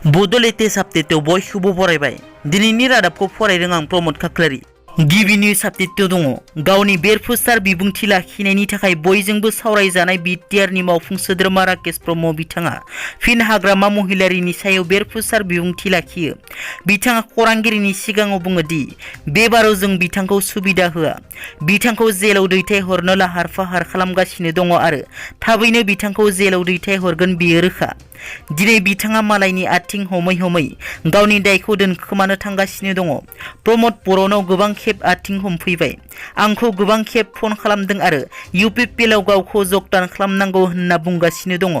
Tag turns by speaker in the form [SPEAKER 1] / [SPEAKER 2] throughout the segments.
[SPEAKER 1] Bodo latest update बयखौबो बरायबाय दिनैनि रादाबखौ फरायदों आं प्रमोद खाख्लारि गिबि निउज आपडेट दङ गावनि बेरफुसार बिबुंथि लाखिनायनि थाखाय बयजोंबो सावरायजानाय बिटिआरनि मावफुं सोद्रोमा राकेश ब्रह्म बिथाङा फिन हाग्रामा महिलारिनि सायाव बेरफुसार बिबुंथि लाखियो। बिथाङा खौरांगिरिनि सिगाङाव बुङो दि बेबाराव जों बिथांखौ सुबिदा होआ, बिथांखौ जेलाव दैथायहरनो लाहार फाहार खालामगासिनो दङ आरो थाबैनो बिथांखौ जेलाव दैथायहरगोन बेयो रोखा। दिनै बिथाङा मालायनि आथिं हमै हमै गावनि दायखौ दोनखोमानो थांगासिनो दङ। प्रमोद बर'नाव गोबां खेब आथिं हमफैबाय, आंखौ गोबां खेब फन खालामदों आरो इउपिपिएलआव गावखौ जगदान खालामनांगौ होनना बुंगासिनो दङ।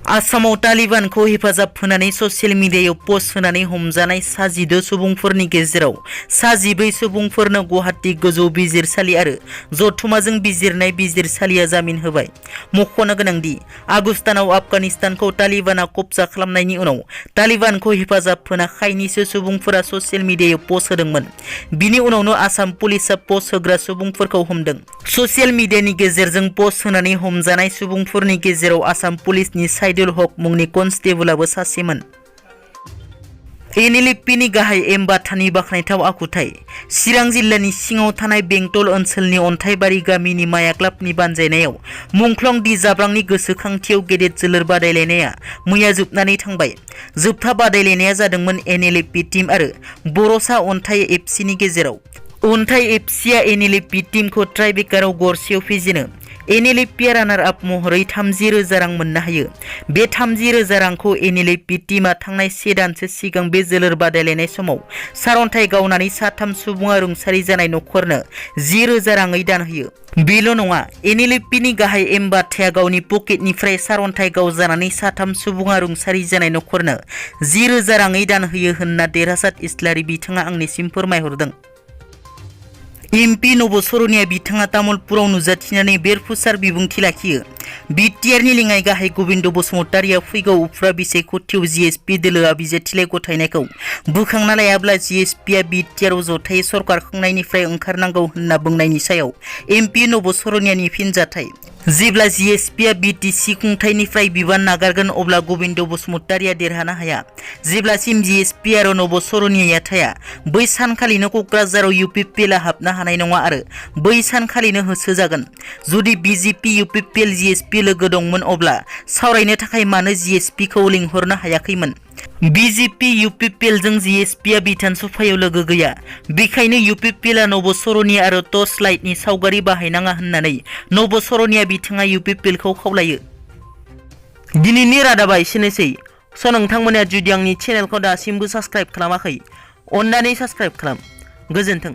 [SPEAKER 1] आसामाव तालिबानखौ हेफाजाब होनानै ससियेल मिडियायाव पोस्ट होनानै हमजानाय 16 सुबुंफोरनि गेजेराव 12 सुबुंफोरनो गुवाहाटी गोजौ बिजिरसालि आरो जथुमाजों बिजिरनाय बिजिरसालिया जामिन होबाय। मख'नो गोनांदि आगस्त दानाव आफगानिस्तानखौ तालिबानआ कब्जा खालामनायनि उनाव तालिबानखौ हेफाजाब होना खायनैसो सुबुंफोरा ससियेल मिडियायाव पोस्ट होदोंमोन। बिनि उनावनो आसाम पुलिसआ पोस्ट होग्रा सुबुंफोरखौ हमदों। ससियेल मिडियानि गेजेरजों पोस्ट होनानै हमजानाय सुबुंफोरनि गेजेराव आसाम पुलिसनि साइदुल हक मुंनि कनस्टेबलआबो सासेमोन। एनएलएफपिनि गाहाय एम बाथानि बाखनायथाव आखुथाय। चिरां जिल्लानि सिङाव थानाय बेंटल ओनसोलनि अन्थाइबारि गामिनि माया क्लाबनि बानजायनायाव मुंख्लं दि जाब्रांनि गोसोखांथियाव गेदेर जोलुर बादायलायनाया मैया जोबनानै थांबाय। जोबथा बादायलायनाया जादोंमोन एनएलएफपि टीम आरो बर'सा अन्थाइ एफसिनि गेजेराव। अन्थाइ एफसिआ एनएलएफपि टीमखौ ट्राइब्रेकाराव गरसेयाव फेजेनो। एनएलएफपिआ रानार आप महरै 30,000 रां मोननो हायो। बे 30,000 रांखौ एनएलएफपि टीमआ थांनाय 1 दानसो सिगां बे जोलुर बादायलायनाय समाव सारअन्थाइ गावनानै 3 सुबुङा रुंसारि जानाय नखरनो 10,000 राङै दान होयो। बेल' नङा, एनएलएफपिनि गाहाय एम बाथाया गावनि पकेटनिफ्राय सारअन्थाइ गावजानानै 3 सुबुङा रुंसारि जानाय नखरनो 10,000 राङै दान होयो होनना देरहासात इस्लारि बिथाङा आंनिसिम फोरमायहरदों। एमपि नबसरनिया बिथाङा तामुलपुराव नुजाथिनानै बेरफुसार बिबुंथि लाखियो। बिटिआरनि लेङाइ गाहाय गोविन्द बसुमतारिया फैगौ उफ्रा बिसायख'थियाव जिएसपि दोलोआ बिजिरथिलाइ गथायनायखौ बोखांना लायाब्ला जिएसपिआ बिटिआरआव जथायै सरकार खुंनायनिफ्राय ओंखारनांगौ होनना बुंनायनि सायाव एमपि नबसरनियानि फिनजाथाय। जेब्ला जिएसपिआ बिटिसि खुंथायनिफ्राय बिबान नागारगोन अब्ला गोविन्द बसुमतारिया देरहानो हाया। जेब्लासिम जिएसपि आरो नबसरनियाया थाया बै सानखालिनो क'क्राझाराव इउपिपिएलआ हाबनो हानाय नङा आरो बै सानखालिनो होसोजागोन। जुदि बिजेपि इउपिपिएल जिएसपि लोगो दंमोन अब्ला सावरायनो थाखाय मानो जिएसपिखौ लिंहरनो हायाखैमोन? बिजेपि इउपिपिएलजों जिएसपिआ बिधान सभायाव लोगो गैया, बेखायनो इउपिपिएलआ नबसरनिया आरो टर्च लाइटनि सावगारि बाहायनाङा होननानै नबसरनिया बिथाङा इउपिपिएलखौ खावलायो। दिनैनि रादाबा एसेनोसै। नोंथांमोना जुदि आंनि चेनेलखौ दासिमबो साबस्क्राइब खालामाखै, अन्नानै साबस्क्राइब खालाम। गोजोन्थों।